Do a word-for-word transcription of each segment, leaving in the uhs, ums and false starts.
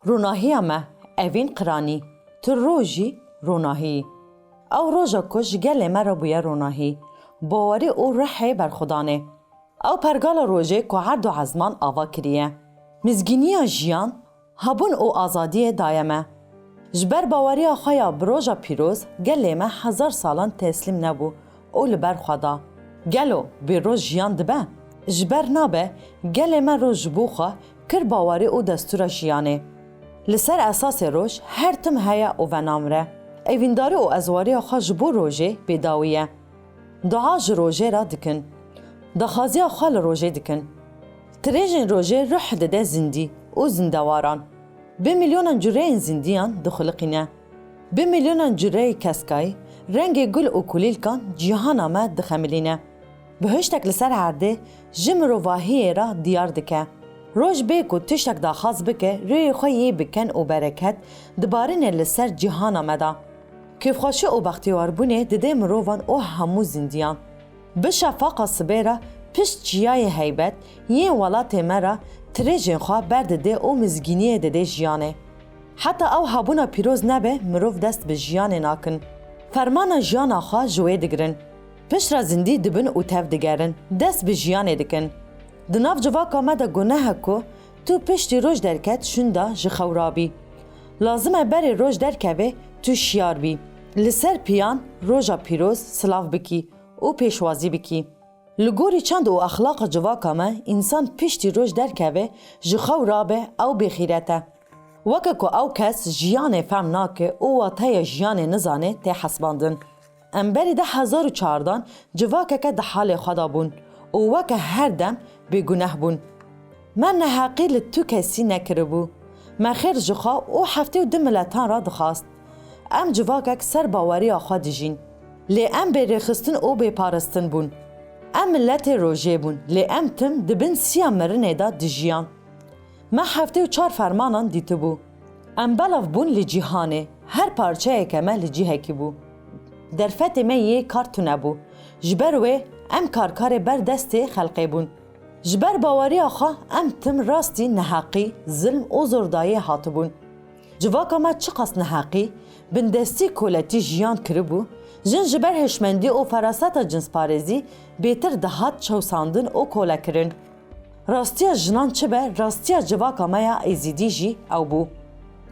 Ronahiya me, evîn qiranî, tu rojî ronahî. Ew roja ku ji gelê me re bûye ronahî, bawerî û rihê berxwedanê. Ew pergala rojê ku erd û ezman ava kiriye. Mizgîniya jiyan, hebûn û azadiyê daye me. Ji ber baweriya xwe ya bi roja pîroz, gelê me hezar salan teslîm nebû û li ber xwe da. Gelo bê roj jiyan dibe? Ji ber nabe, gelê me roj ji bo xwe kir bawerî û destûra jiyanê. Li ser esasê roj her tim heye û venamre. Evîndarî û ezwariya xwe ji bo rojê bêdawî ye. Dua ji rojê re dikin. Daxwaziya xwe li rojê dikin. Tirêjên rojê ruh dide zindî û zindewaran. Bi milyonan cureyên zindiyan dixuliqîne. Bi milyonan cureyê keskayî, rengê gul û kulîlkan cîhana me dixemilîne. Bihiştek li ser erdê ji mirovahiyê re diyar dike. Roj bê ku tiştek daxwaz bike, rêyê xwe yê bi ken û bereket dibarîne li ser cîhana me de. Kêfxweşî û bextewarbûnê dide mirovan û hemû zindiyan. Bi şefaqa sibê re pişt çiyayê heybet yên welatê me re tirêjên xwe berdide û mizgîniyê dide jiyanê. Heta ew hebûna pîroz nebe, mirov dest bi jiyanê nakin. Fermana jiyana xwe ji wê digirin. Piştre zindî dibin û tev digerin, dest bi jiyanê dikin. Di nav civaka me de guneh e ku tu piştî roj derket şûnda ji xew rabî. Lazim e berê roj derkeve tu şiyar bî. Li ser piyan roja pîroz silav bikî û pêşwazî bikî. Li gorî çand û exlaqa civaka me, însan piştî roj derkeve, ji xew rabe, ew bêxîret e. Weke ku ew kes jiyanê fehm nake û wateya jiyanê nizane tê hesibandin. Em berî du hezar û çardan civakeke di halê xwe de bûn û weke her dem bêguneh bûn. Me neheqî li tu kesî nekiribû. Me xêr ji xwe û heftê û du miletan re dixwast. Em civakek ser baweriya xwe dijîn. Lê em bêrêxistin û bêparastin bûn. Em miletê rojê bûn, lê em tim di bin siya mirinê de dijiyan. Me heftê û çar fermanan dîtibû. Em belav bûn li cîhanê, her parçeyeke me li cihekî bû. Derfetê me yê kar tune bû. Ji ber wê em karkarê ber destê xelqê bûn. Ji ber baweriya xwe em tim rastî neheqî, zilm û zordayê hatibûn. Civaka me çiqas neheqî, bindestî koletî jiyan kiribû, jin ji ber hişmendî û feraseta cinsparêzî bêtir dihat çewsandin û kolekirin. Rastiya jinan çi be, rastiya civaka me ya Êzîdî jî ew bû.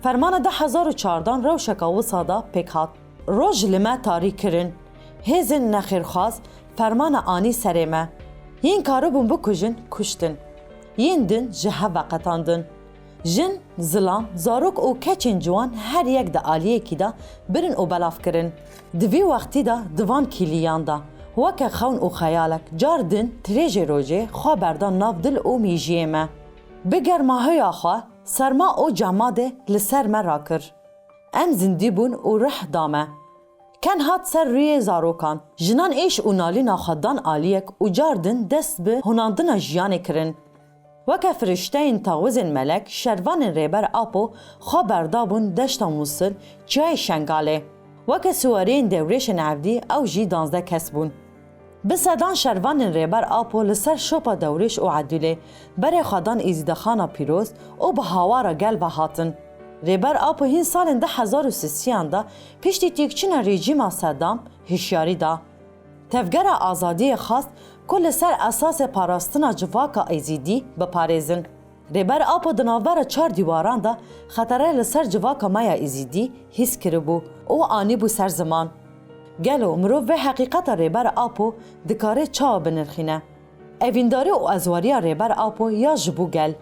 Fermana du hezar û çardan rewşeka wisa de pêk hat. Roj li me tarî kirin. Hêzên nexêrxwaz fermana anî serê me. Yên karibûn bikujin, kuştin. Yên din ji hev veqetandin. Jin, zilam, zarok û keçên ciwan her yek di aliyekî de birin û belav kirin. Di vî wextî de di van kîliyan de weke xewn û xeyalek car din tirêjê rojê xwe berdan nav dil û mîjiyê me. Bi germahiya xwe serma û cemadê li ser me rakir. Em zindî bûn û rih da me. Ken hat ser rûyê zarokan. Jinan êş û nalîna xwe dan aliyek û car din dest bi honandina jiyanê kirin. Weke firişteyên tawizên melek, şervanên Rêber Apo xwe berdabûn deşta Mûsil, çiyayê Şengalê. Weke siwariyên dewrêşên evdî ew jî danzdeh kes bûn. Bi sedan şervanên Rêber Apo li ser şopa Dewrêş û Edûlê berê xwe dan Êzîdexana Pîroz û bi hawara gel ve hatin. Rêber Apo hîn salên du hezar û sisiyan de piştî têkçûna rejîma Sedam hişyarî da. Tevgera Azadiyê xwest ku li ser esasê parastina civaka Êzîdî biparêzin. Rêber Apo di navbera çar dîwaran de xetere li ser civaka me ya Êzîdî hîs kiribû û anîbû ser ziman. Gelo mirov vê heqîqeta Rêber Apo dikare çawa binirxîne? Evîndarî û ezwariya Rêber Apo ya ji bo gel,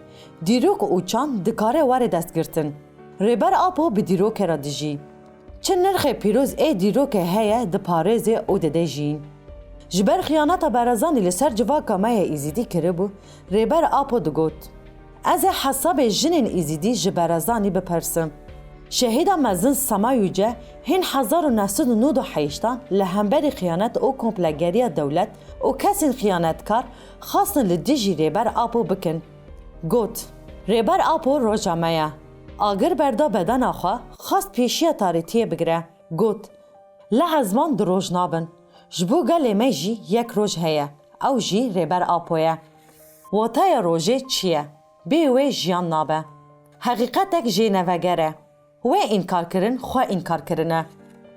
dîrok û çand dikare were destgirtin. Rêber Apo bi dîrokê re dijî. Çi nirxê pîroz ê dîrokê heye, diparêze û dide jiyîn. Ji ber xiyaneta Berezanî li ser civaka me ya Êzîdî kiribû, Rêber Apo digot, Ez ê hesabê jinên Êzîdî ji Berezanî bipirsim. Şehîda mezin Sema Yüce hîn hezar û neh sed û nod û heştan li hemberî xiyanet û komplegeriya dewlet û kesên xiyanetkar xwestin li dijî Rêber Apo bikin. Got, Rêber Apo roja me ye. Agir berda bedena xwe, xwest pêşiya tarîtiyê bigire. Got, Li ezman du roj nabin. Ji bo gelê me jî yek roj heye. Ew jî Rêber Apo ye. Wataya rojê çi ye? Bê wê jiyan nabe. Heqîqetek jêneveger e. Wê înkarkirin xwe înkarkirin e.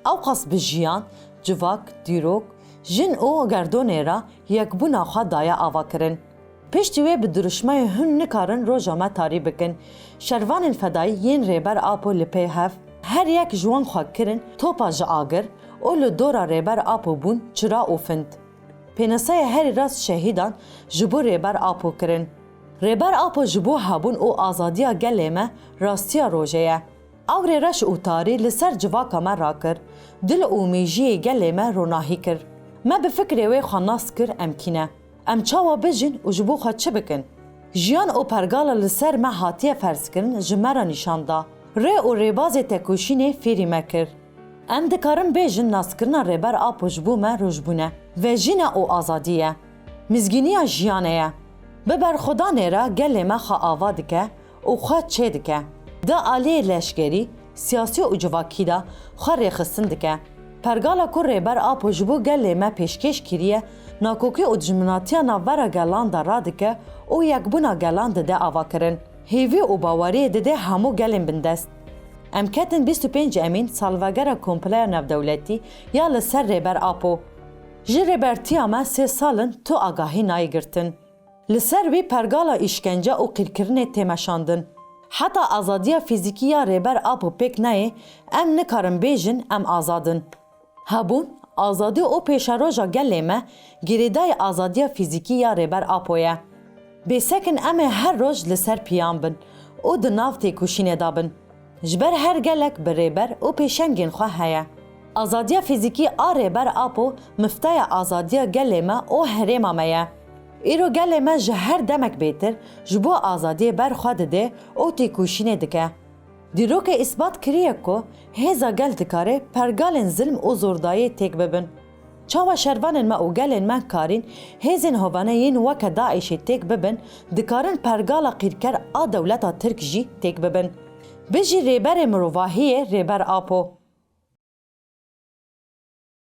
Ewqas bi jiyan, civak, dîrok, jin û gerdonê re yekbûna xwe daye avakirin. Piştî wê bi dirûşmeyê hûn nikarin roja me tarî bikin. Şervanên fedayî yên Rêber Apo li pey hev, her yek ji wan xwe kirin topa ji agir û li dora Rêber Apo bûn çira û find. Pênaseyê herî rast şehîdan ji bo Rêber Apo kirin. Rêber Apo ji bo hebûn û azadiya gelê me rastiya rojê ye. Awrê reş û tarî li ser civaka me rakir, dil û mêjiyê gelê me ronahî kir. Me bi fikrê wê xwe nas kir em kî ne. Em çawa bijîn û ji bo xwe çi bikin? Jiyan û pergala li ser me hatiye ferzkirin ji me re nîşan da. Rê û rêbazê tekoşînê fêrî me kir. Em dikarin bêjin naskirina Rêber Apo ji bo me rojbûn e, vejîne û azadî ye. Mizgîniya jiyanê ye. Bi berxwedanê re gelê me xwe ava dike û xwe çê dike. Di aliyê leşkerî, siyasî û civakî de xwe rêxistin dike. Pergala ku Rêber Apo ji bo gelê me pêşkêş kiriye, nakokî û dijminatiya navbera gelan de radike û yekbûna gelan dide avakirin. Hêvî û baweriyê dide hemû gelên bindest. Em ketin bîst û pênc Emîn, salvegera Kompleya Navdewletî ya li ser Rêber Apo. Ji Rêbertiya me sê sal in tu agahî nayê girtin. Li ser wî pergala îşkence û qîrkirinê tê meşandin. Heta azadiya fîzîkî ya Rêber Apo pêk neyê, em nikarin bêjin em azad in. Hebûn, azadî û pêşeroja gelê me girêdayî azadiya fîzîkî ya Rêber Apo ye. Bêsekin em ê her roj li ser piyan bin û di nav têkoşînê de bin. Ji ber her gelek bi rêber û pêşengên xwe heye. Azadiya fîzîkî a Rêber Apo mifteya azadiya gelê me û herêma me ye. Îro gelê me ji her demek bêtir ji bo azadiyê ber xwe dide û têkoşînê dike. Dîrokê îsbat kiriye ku hêza gel dikare pergalên zilm û zordayê têk bibin. Çawa şervanên me û gelên me karîn hêzên hovane yên weke DAIŞê têk bibin, dikarin pergala qîrker a dewleta Tirk jî têk bibin. Bijî rêberê mirovahiyê Rêber Apo.